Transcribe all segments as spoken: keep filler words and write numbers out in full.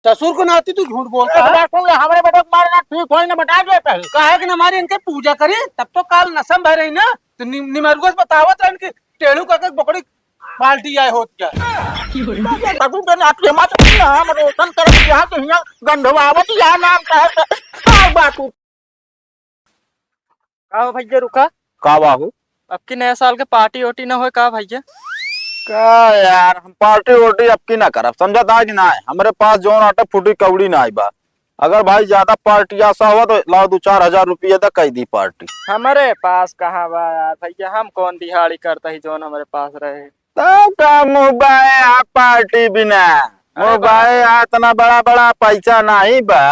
ससुर को नाती तू झूठ बोलता है। बेटा, सुन ले, हमरे बेटा को मारना ठीक होई ना, बता दे पहले। काहे के ना मारी, इनके पूजा करी, तब तो काल नसम भर रही ना, तो नि-, निमरुआ से बतावत रहन कि टेढ़ू करके बकरी पार्टी आए होत क्या। ससुर के नाती हमार नाम रोशन कर दिया, तो यहाँ गंधवावत यहाँ नाम कहे से, का बात हो? का हो भैया, रुका। का बाबू? अब की नया साल के पार्टी ओटी ना होए का भैया? का यार, हम पार्टी ओटी अब की ना करब, समझत है कि ना? हमरे पास जौन आटा फूटी कौड़ी ना आई बा। अगर भाई ज्यादा पार्टी आसा हुआ तो लाओ दो चार हजार रुपया दे, कई दी पार्टी। हमरे पास कहाँ बा यार भैया, हम कौन दिहाड़ी करता ही जौन हमरे पास रहे। तब का मुँह बाए आप पार्टी बिना? अरे मुँह बाए, इतना बड़ा बड़ा पैसा नहीं बा।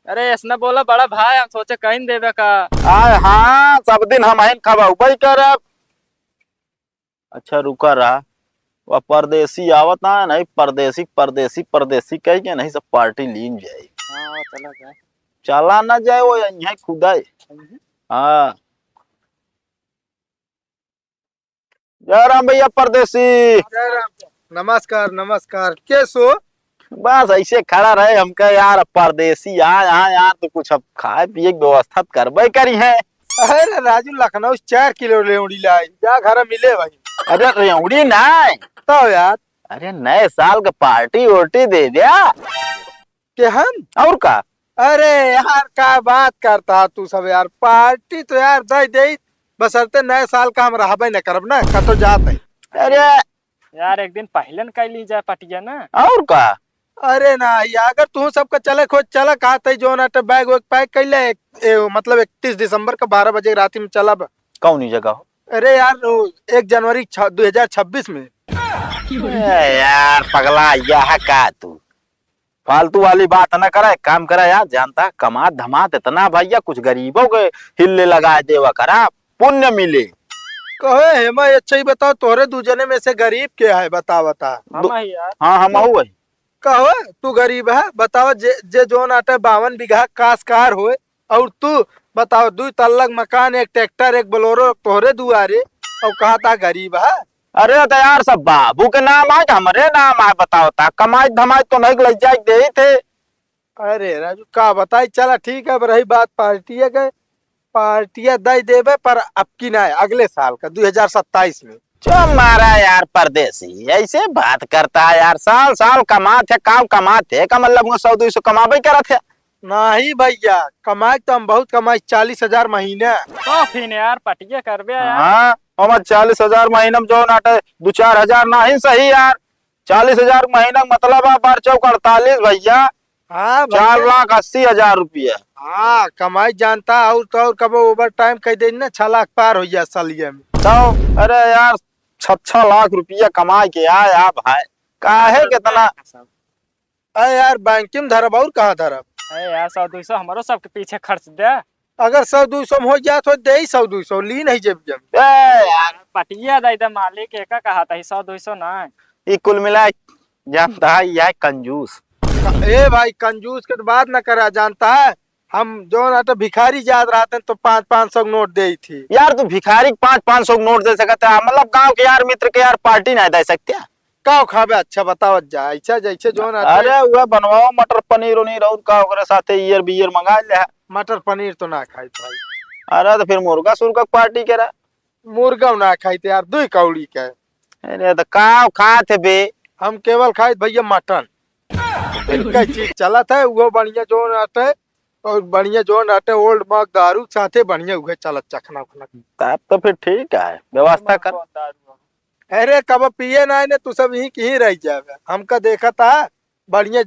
अरे, ऐसना बोला बड़ा भाई, हम सोचे कहीं देवे का। आय हाँ, सब दिन हम आइन खबउबई करब। अच्छा, रुका रहा, वह परदेसी आवत ना, नहीं परदेसी, परदेसी, परदेसी कह के नहीं सब पार्टी लीन जाए। हाँ, चला जाए। चला ना जाए, वो यहीं खुदा है। हाँ। जय राम भैया परदेसी। जय राम। नमस्कार, नमस्कार। कैसो? बस ऐसे खड़ा रहे, हमका यार परदेसी आए, आए यार, तो कुछ अब खाए पिए की व्यवस्था तो करबे करी है। अरे राजू, लखनऊ से चार किलो रेवड़ी लाई, जा घर मिले भाई। अरे रेवड़ी ना। तो यार। अरे नए साल का पार्टी ओटी दे दिया। के हम? और का? अरे यार, का बात करता तू सब यार, पार्टी तो यार दे दे, बशर्ते नए साल का हम रहबे न करब ना, कतो जात है। अरे यार, एक दिन पहले न कर ली जाए पटिया ना। और का? अरे ना यार, अगर तू सबका चले खोज, चला कहा तई जो ना तो बैग वैग पैक कर ले, एक, ए, मतलब इकतीस दिसंबर का बारह बजे रात में चलब। कौनी जगह हो? अरे यार, वो एक जनवरी छ-, दो हज़ार छब्बीस में। ए यार पगला, यह का तू? फालतू वाली बात न करा, एक काम करा यार, जानता कमात धमात इतना भैया, कुछ गरीबों के हिल्ले लगाए देवा करा, पुण्य मिले। कहे हेमा, अच्छा ही बताओ, तोहरे दू जने में से गरीब के है? बताओ, बता। हम दो-, ही यार। हाँ, हम तू हऊ है। कहो, तू गरीब है, बताओ, जे, जे जोन आटे बावन बीघा कासकार होए, और तू बताओ, दुई तल्लक मकान, एक ट्रैक्टर, एक बोलेरो तोहरे दुआरे, और कहा था गरीब है? अरे तो यार, सब बाबू के नाम आए कि हमरे नाम आए? बताओ ता, कमाई धमाई तो नहीं ले जाए दे थे। अरे राजू, का बताई, चला ठीक है, अब रही बात पार्टिया के, पार्टिया दे देबे, पर अब की ना, अगले साल का, दो हज़ार सत्ताईस में। जो मारा यार परदेसी, ऐसे बात करता है यार, साल साल कमात है, काम कमात है, का मतलब वो सौ दो सौ कमाबे करत है? नहीं भैया, कमाई तो हम बहुत कमाई, चालीस हजार महीने। तो फिर यार पटिया करबे यार। हाँ, हम चालीस हजार महीना में जो नाटे दो चार हजार नहीं सही यार, चालीस हजार महीना का मतलब है बार चौक अड़तालीस भैया। हाँ भैया। चार लाख अस्सी हजार रुपया। हाँ, कमाई जानता, और तो और कबो ओवर टाइम कह दे ना, छह लाख पार हो गया सालिया में। तो अरे यार, छह छह लाख रुपया कमाई के आए आप भाई, काहे कितना? अरे यार, बैंक में धरब और कहाँ धरब? अरे यार, सौ दो सौ हमरो सबके पीछे खर्च दे। अगर सौ दो सौ में हो जात हो, दे ही सौ दो सौ, ली नहीं जेब में। ए यार। पटिया दे दे मालिक, एका कहा था, सौ दो सौ ना। ई कुल मिला जानता है, यह कंजूस। ए भाई, कंजूस के तो बात ना करा, जानता है, हम जो ना तो भिखारी जात रहते हैं तो पाँच पाँच सौ के नोट दे थी। यार, तू भिखारी के पाँच पाँच सौ के नोट दे सकते है, मतलब गांव के यार मित्र के यार पार्टी नहीं दे सकते? का खाबे? अच्छा बताओ जा, ऐसा जैसे जो ना अरे, वह बनवाओ मटर पनीर उनीर और का, ओकरे साथे ईयर बियर मंगा ले। मटर पनीर तो ना खाई भाई। अरे, तो फिर मुर्गा सुर्गा पार्टी करा। मुर्गा ना खाई थे यार, दुई कौड़ी के। अरे, तो का खात है बे? हम केवल खाई भैया मटन। इनका चीज चलत है, वो बढ़िया जो रहते, और बढ़िया जो रहते, ओल्ड मग दारू साथे बढ़िया उहे चलत चखना उखना। तब तो फिर ठीक है, व्यवस्था कर। अरे, कब पिए ना ने, तू सब यहीं कहीं रह जावे। हमका देखा था, बढ़िया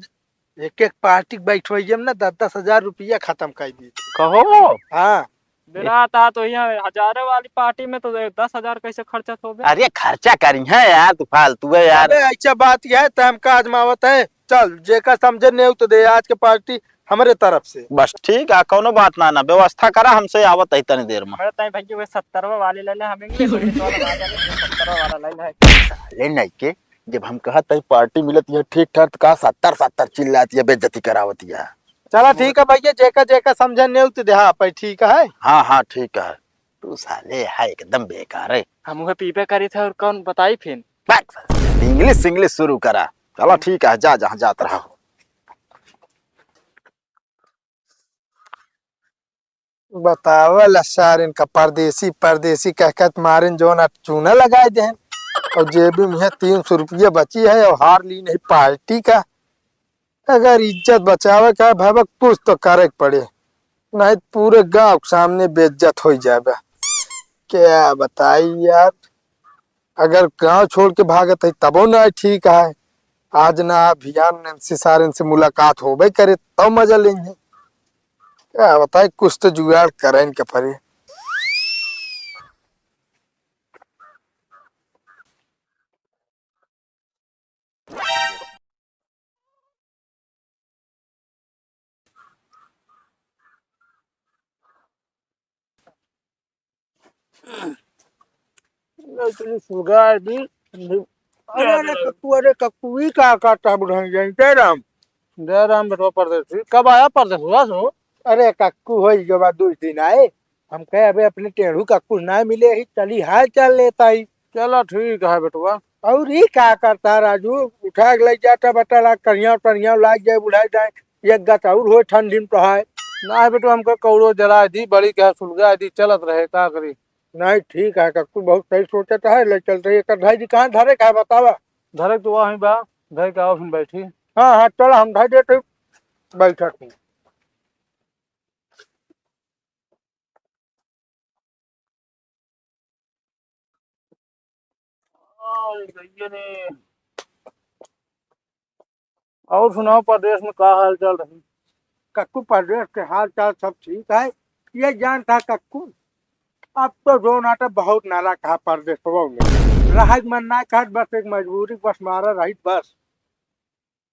एक एक पार्टी के बैठवैया में ना दस दस हजार रुपया खत्म कर दी थी। कहो। हाँ। बिना था तो यहाँ हजारों वाली पार्टी में तो दस हजार कैसे खर्चा हो बे? अरे, खर्चा करी है यार, तू फालतू है यार। अबे, ऐसा बात यह है, तो हमका आजमावत है। चल, जेका समझे नहीं तो दे, आज के पार्टी हमरे तरफ से। बस ठीक है, कौनो बात ना, ना, व्यवस्था करा, हमसे आवत है तनी देर में। अरे ताई भैया, वो सत्तरवा वाले ले ले, हम इंग्लिश वाले तो वाला ना ले, सत्तरवा वाला ले ले। साले नहीं के, जब हम कहत है पार्टी मिलत है ठीक ठाक, तो का सत्तर सत्तर चिल्लात है, बेइज्जती करावत है। चला ठीक है भैया, जेका जेका समझे नहीं तो दे, हाँ, पे ठीक है। हाँ, हाँ, ठीक है। तू साले है एकदम बेकार है। हम उहे पीबे करी थे और कौन बताई फिर? बस, इंग्लिश, इंग्लिश शुरू करा। चलो ठीक है, जा, जहाँ जात रहा हो। बतावा ला सार, इनका परदेसी परदेसी कह कह त मारिन जौन आ चूना लगाए देहन। और जेबी में है तीन सौ रुपया बची है और हार ली नहीं पार्टी का। अगर इज्जत बचावे का है भैया, कुछ तो करे के पड़े, नहीं त पूरे गांव के सामने बेइज्जत हो जाबे। क्या बताई यार, अगर गांव छोड़ के भागत है तबो ना ठीक है। आज ना अभियान इनसे सारे इनसे मुलाकात होबे करे तब मजा लेंगे। क्या बताई, कुछ तो जुगाड़ करे इनके पड़े। चली सुलगा दी। अरे, अरे, कक्कू, अरे, कक्कू, ई का करता है बुढ़ाई जान? जय राम। जय राम बेटवा परदेसी। कब आया परदेसवा से? अरे, कक्कू, होई गवा दो दिन आए। हम कहे, अबे, अपने टेढ़ू कक्कू ना मिले ही, चली हाल चाल लेता ही। चला, ठीक है बेटवा। और ई का करता राजू? उठा के ले जाता, बता ला, करिया, करिया लाग जाए, बुढ़ाई जाए। एक गत और होए ठंडी में तो है। ना बेटवा, हमको कौड़ो जरा दी, बड़ी कह सुलगा दी, चलत रहे, का करी? नहीं, ठीक है कक्कू, बहुत सही सोचत है, ले चलते हैं। एकर धई जी कहाँ धरे का है बतावा? धरे तो वहीं बा, धरे का आओ फिर बैठी। हाँ, हाँ, चला हम धई देते, बैठत हूँ। और सुनाओ, परदेस में का हाल चाल रही? कक्कू, परदेस के हाल चाल सब ठीक है। ये जानता कक्कू, अब तो जो नाटा बहुत नारा कहा परदेसवा में। रहा मन ना कहत, बस एक मजबूरी, बस मारा रही बस।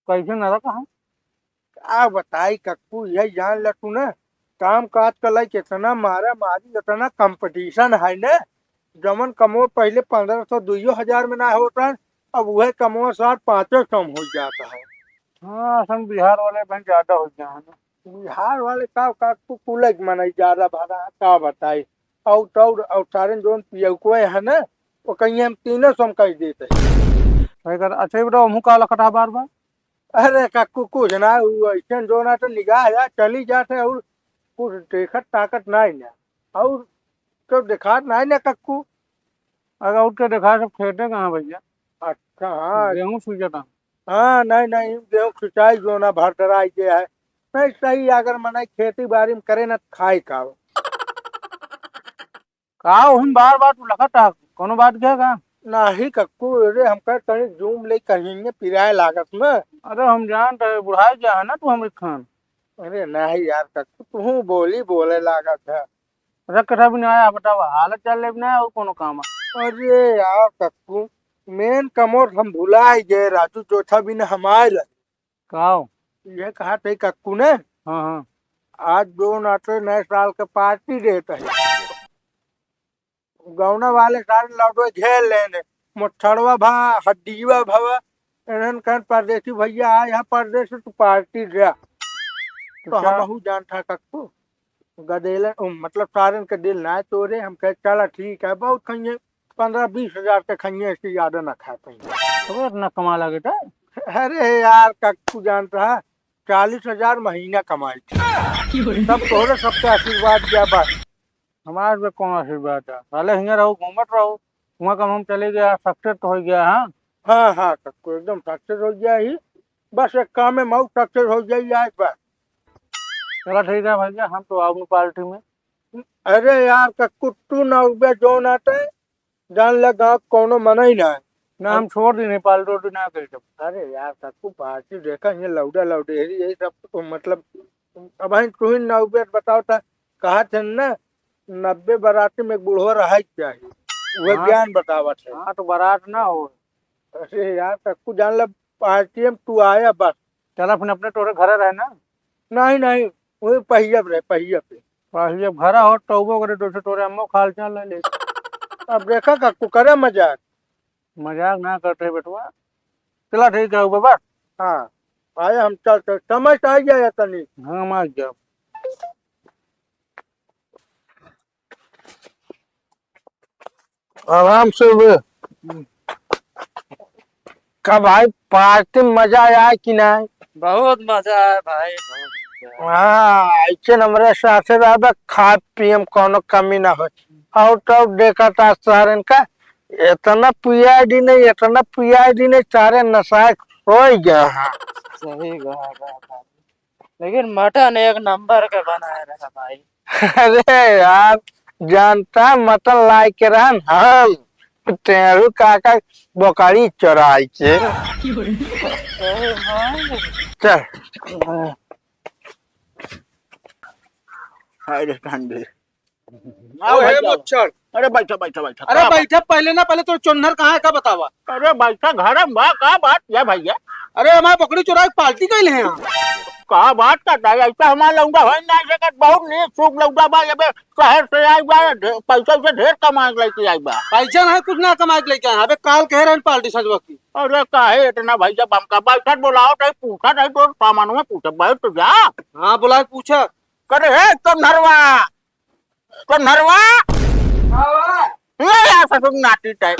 कैसे नारा कहा? का बताई कक्कू, यही जान ले तू ना, काम काज का लाइक इतना मारा मारी, इतना कंपटीशन है ना। जवन कमो पहले पन्द्रह सौ, दुइयो हजार में ना होत रहन, अब वह कमो सार पाँचो सौ में हो जाता है। हाँ, असन बिहार वाले बहन ज्यादा हो गया है ना। बिहार वाले का, का कु-, कुलक मनई ज्यादा भरा, का बताई। और तो और, और सारे जोन पियकुए है ना, वो कहीं हम तीनों सौ में कह देते हैं। सही कर, अच्छा, ये बताओ, हमहू का लखत है बार बार? अरे कक्कू, कुछ ना, वो ऐसे जो ना तो निगाह या चली जाते और कुछ देखत ताकत नहीं ना, और तो देखात नहीं ना कक्कू। अगर और के देखा, सब खेते कहाँ भैया? अच्छा, हाँ। गेहूं सूझता। हाँ, नहीं, नहीं, गेहूं सिंचाई जो ना भरदराई के है। नहीं, सही, अगर मने खेती बाड़ी में करे ना, खाए का हो? का हो, हम बार बार तू लखत आ, कोनो बात क्या का? नाही कक्कू, अरे हमका तनी जूम ले कहीं पिराए लागत न। अरे हम जानत है, बुढ़ाई गया है ना तू हमरे खान। अरे नाही यार कक्कू, तू बोली बोले लागत है। अरे कथा भी ना आया, बतावा, हालत चाल ले भी ना और कोनो काम है? अरे यार कक्कू, मेन कमोर हम भुलाई गए राजू, जो था भी ना हमारे लगे। का हो? ये कहा थे कक्कू ने, हाँ, हाँ। आज जो नाटे नए साल के पार्टी देत है। गौना वाले सारे लौटवे घेर लेने, मोछड़वा भा, हड्डीवा भवा, इन्हन कहन परदेसी भैया आ यहाँ परदेस से तू पार्टी दे। तो तो क्या? हमहू जान था कक्कू, गदेलन, उ, मतलब सारन के दिल ना तोरे, हम कहे चला ठीक है, बहुत खइए, पन्द्रह बीस हजार के खइए, इससे ज्यादा ना खा पाएंगे। तो इतना कमा लगे था? अरे यार कक्कू जानता है, चालीस हजार महीना कमाई थी। सब तोहरे सबके आशीर्वाद दिया बस। हमारे पे कौन आशीर्वाद है? साले हियाँ रहो, घूमत रहो, वहाँ कम हम चले गया, सक्सेस तो हो गया, हाँ। हाँ, हाँ, कक्कू एकदम सक्सेस हो गया ही। बस एक काम में मऊ सक्सेस हो जाई आज बस। चला ठीक है भैया, हम तो आऊँ पार्टी में। अरे यार, कक्कू तू ना उबे जो ना ते, जान ले गाँव कौनो मना ही ना है। ना, हम छोड़ दी नहीं, पार्टी उर्टी ना करी तब। अरे यार, कक्कू पार्टी देखा, ये लौडा लौडेरी, यही सब तो मतलब, अब हम तू ही ना उबे बताओ था, कहा थे ना, नब्बे बराती में एक बूढ़ो रहा ही चाहिए, वो हाँ। ज्ञान बतावत है। हाँ, तो बारात ना हो। अरे यार, कक्कू जान ले, पार्टी में तू आया बस। चला फिर अपने तोरे घरे रहे ना। नहीं, नहीं, वही पहिया पे रहे, पहिया पे। पहिया पे घरा हो, तो वो करे, तो से तोरे अम्मो खाल चाल ले ले। अब देखा कक्कू करे मजाक। मजाक ना करते बेटवा। चला ठीक है, वो बस। हाँ, आया हम चल, चल, समय से आ जाया तनी। हाँ, हम आ गया। आराम से हुए। का भाई, पार्टी में मजा आया कि नहीं? बहुत मजा आया भाई, बहुत। हाँ, ऐसे हमरे साथे रहबे, खाए पिए में कौनो कमी ना होय। और तो देखा था सारन का, इतना पियाई दी नहीं, इतना पियाई दी नहीं, सारे नसाए होई गया। हाँ। सही कहा, कहा, कहा। लेकिन मटन एक नंबर के बनाए रहा भाई। अरे यार, जानता मटन लाए के रहन हम, टेढ़ू काका बकरी चोराई के। अरे भाई। चल। हाय रे ठंडी। आओ ओ, हे भैया। मच्छर। अरे बैठा, बैठा, बैठा। अरे का बैठा, पहले ना, पहले तो चोन्हर कहाँ है, का बतावा? अरे बैठा, घर में बा, का बात या भैया? अरे हमारे बकरी चुराए पार्टी कैले हैं। का बात करता है, ऐसा हमारा लौंडा है ना, जगत बहुत नीक सूख लौंडा बा, ये बे शहर से आई बा, ढे-, पैसा से ढेर कमा के लेके आई बा। पैसा ना है, कुछ ना कमा के लेके आए। अबे काल कह रहे हैं पार्टी सजवा की। अरे काहे इतना भैया, हमका बैठत बोलाओ, तो पूछा नहीं, तो सामान में पूछा, बैठ तो जा। हाँ, बुला के पूछा। करे, "हे चोन्हरवा, चोन्हरवा।" हाँ। ये यार ससुर नाटी टाइप।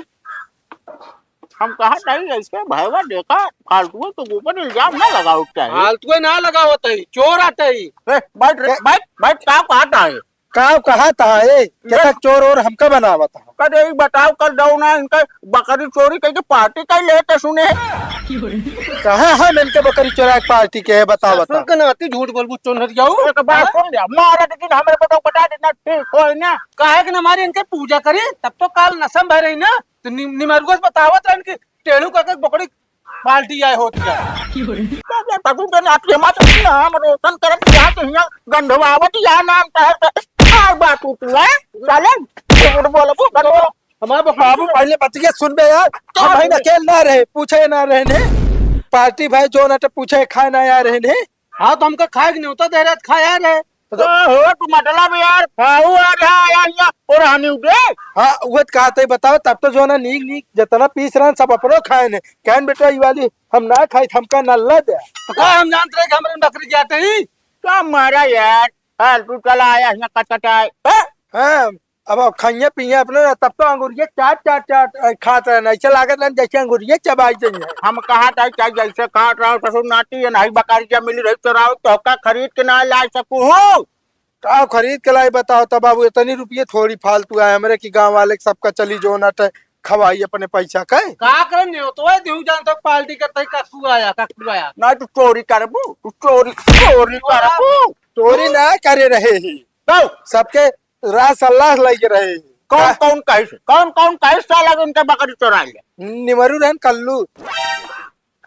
हम कहा नहीं, ऐसे भैया देखा, फालतू है, तो ऊपर इल्जाम ना लगाओ, क्या है? फालतू है ना लगाओ, तई चोर आते ही। ए, बैठ रे, बैठ, बैठ, का कहता है? का कहता है? कहता चोर और हमका बनावत है। कदे ई बताओ, कल दौना इनका बकरी चोरी करके पार्टी कर लेते सुने। कहाँ हम इनके बकरी चोरा के पार्टी के है, बताओ, ससुर बताओ। के नाती झूठ बोलबू, चोन्हर जाऊ। एक बात हाँ? सुन लिया, मारा तो दिन हमरे बताओ, बता देना, ठीक होई ना। काहे के ना मारे, इनके पूजा करी, तब तो काल नसम भर रही ना, तो नि-, निमरुआ से बतावत रहन कि टेढ़ू काका के बकरी पार्टी आए होत क्या? बाबा, ससुर के नाती हमार नाम रोशन करत, यहाँ के यहाँ गंधवावत, यहाँ नाम कहत, का बात तू, तू है? साले, झूठ बोलबू, गंधवा। हमारे बाबू पहले बतिया सुन बे यार, हम भाई अकेल ना रहे, पूछे ना रहे ने। पार्टी भाई जो ना तो पूछे, खाए ना आया रहे ने। हाँ, तो हमका खाए के न्योता दे रहे, खाए आ रहे। तो ओ हो, तू मतलब यार, खाऊ आ रहा है यार, यहाँ, और हानि उठे। हाँ, वो तो कहते ही बताओ, तब तो जो ना नीक नीक जितना पीस रहन, सब अपनो खाए ने। कहन बेटा, ये वाली हम ना खाई, हमका नल्ला दे। तो का हम जानते रहे कि हमरे बकरी जाते ही? क्या मारा यार, फालतू चला आया, यहाँ कटकटाए। हाँ? हाँ, अब खइया पिया अपने ना, तब तो अंगुरिया चाट, चाट, चाट, अ, खात रहन। ऐसे लागत रहन जैसे अंगुरिया चबाई देंगे। हम कहा था, चाहे जैसे खात रहो, ससुर नाती है, नहीं बकरिया मिली रही चोराओ, तो का खरीद के ना ला सकू हूँ? का खरीद के लाई बताओ, तब बाबू इतनी रुपये थोड़ी फालतू आए हमरे कि गाँव वाले के सबका चली जो ना टे खवाई अपने पैसा के। का करे न्योतवा देहू जानत हो, पार्टी करते ही कखू आया, कखू आया। ना तू चोरी करबू, तू चोरी, चोरी करबू। चोरी ना करे रहे ही। तो? सबके रास अल्लाह लगे रहे। कौन, का? कौन कहिस, कौन, कौन कहिस साला उनके बकरी चोराई है? निमरू रहन कल्लू।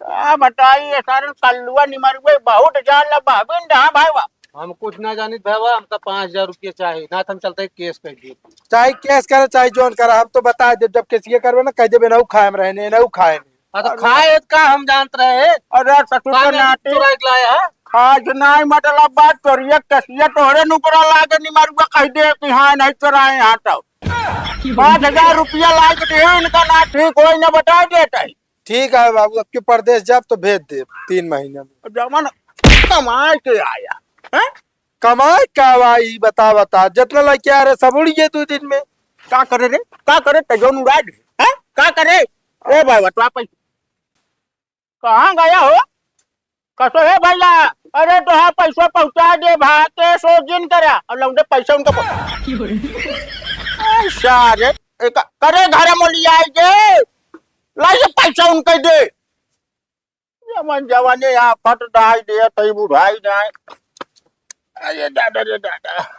का बताई, ये सारे कल्लुआ निमरुए बहुत जान ला बहबिन डहा भाई बा। हम कुछ ना जानित भाई बा, हमका पाँच हजार रुपया चाही, ना तो हम चलते केस कर दिए। चाहे केस करे, चाहे जोन करे, हम तो बता दे, जब केसिए करबे ना, कह देबे, "नहु खाए में रहे ने, नहु खाए में।" हाँ, तो खाए का हम जानत रहे। अरे, ससुर के नाती। चुरा के लाया है। आज नाई मतलब बात करिए, कसिया तोहरे नुकरा लागे, निमरुआ कह दे कि हाँ, नहीं चुराए यहाँ तो। पाँच हजार रुपया लाग दे, इनका ना ठीक होई ना बता देते। ठीक है बाबू, अब के परदेस जाब तो भेज दे तीन महीने में। जवन कमाए के आया, हैं? कमाए का बा, ई बता, बता, जितना लइके आ रहे, सब उड़िए दू दिन में। का करे रे? का करे? ते जौन उड़ा दे, हैं? का करे? ए भाई, बतवा पैसा। कहाँ गया हो? कसो हे भैया? अरे, तो हाँ, पैसा पहुँचा दे, भाग के सो जिन करा। और लौंडे पैसा उनका पहुँचा। ए, सारे, एक करे घर में ले आई दे। लाई ये पैसा उनके दे। जवन जवाने आफत डाल दे, तई बुढ़ाई जाए। अरे दादा रे दादा।